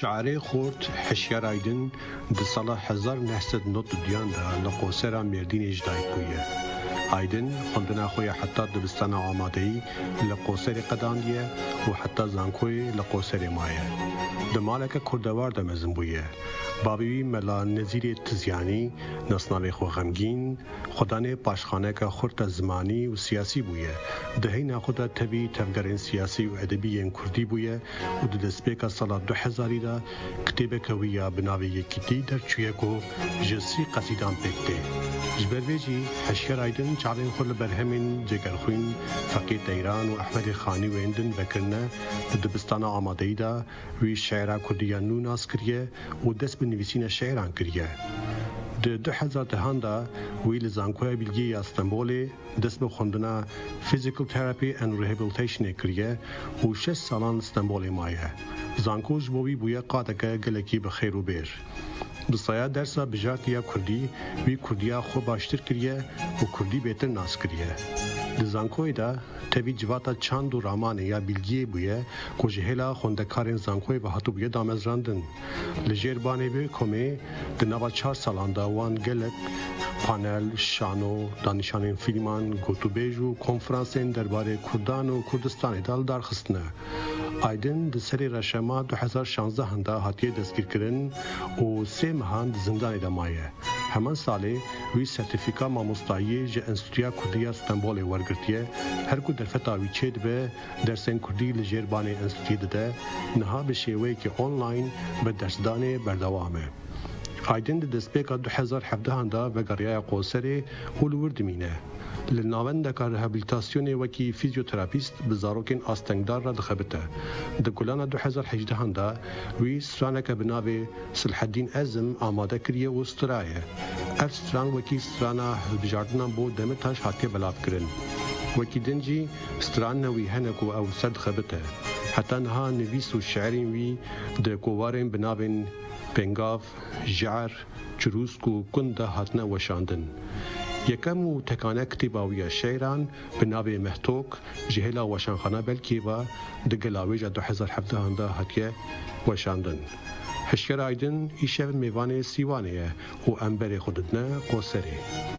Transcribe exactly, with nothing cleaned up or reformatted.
Şairê xurt Hişyar Aydin di sala hezar neh sed nod û duyan de li Qosera Mêrdînê ji dayik bûye. Aydin xwendina xwe ya heta dibistana amadeyî li Qoserê qedandiye û heta zankoyê li Qoserê maye. Di maleke kurdewar de mezin bûye. Bavê wî Mela Nezîrê Tizyanî, nasnavê xwe Xemgîn, xwedanê paşxaneke xurt a zimanî û siyasî bûye. Di heyna xwe de tevî tevgerên siyasî û edebî yên kurdî bûye û di destpêka sala du hezarî de kitêbeke wî ya bi navê Yekîtî derçûye ku ji sî qesîdan pêk tê. Ji ber vê jî Hişyar Aydin çavên xwe li berhemên Cegerxwîn, Feqî Teyran û Ehmedê Xanî û ên din vekirine. Di dibistana amadeyî de wî şaira kurdî ya nû nas kiriye û dest bi nivîsîna şiiran kiriye. Di du hezar dehan de wî li Zankoya Bilgiyê ya Stenbolê dest bi xwendina Physical Therapy and Rehabilitationê kiriye û şeş salan li Stenbolê maye. Zanko ji bo wî bûye qadeke gelekî bi xêr û bêr. Bi saya dersa bijartî ya kurdî, wî kurdiya xwe baştir kiriye û kurdî bêtir nas kiriye. Di zankoyê de tevî civata çand û ramanê ya Bilgiyê bûye ku ji hêla xwendekarên zankoyê ve hatibûye damezrandin. Li jêr banê vê komê di nava çar salan de wan gelek panel, şano, danîşanên fîlman, gotûbêj û konferansên derbarê kurdan û Kurdistanê de li dar xistine. Aydin di serê reşema du hezar şanzdehan de hatiye destgîrkirin û sê mehan di zindanê de maye. Heman salê wî sertîfîka mamostayiyê ji Enstîtuya Kurdî ya Stenbolê wergirtiye, her ku derfeta wî çêdibe, dersên kurdî li jêr banê enstîtuyê dide, niha bi şêweyekî online bi dersdanê berdewam e. Aydin di destpêka du hezar hevdehan de vegeriyaye Qoserê û li wir dimîne. Li navendeka rehabilitasyonê wekî fîzyoterapîst bi zarokên astengdar re dixebite. Di Gulana du hezar hejdehan de wî straneke bi navê Silhedîn Ezim amade kiriye û stiraye. Ev stran wekî strana hilbijartinan bo Demirtaş hatiye belavkirin. Wekî din jî stranine wî hene ku ew li ser dixebite. Heta niha nivîs û şiirên wî di kovarên bi navên Pêngav, Jer, Çirûsk û Kund de hatine weşandin. Yekem û tekane kitêba wî ya şiiran bi navê Mehtok ji hêla Weşanxana Belkiyê ve di Gelawêja du hezar hevdehan de hatiye weşandin. Hişyar Aydin îşev mêvanê Sîwanê ye û em berê xwe didine Qoserê.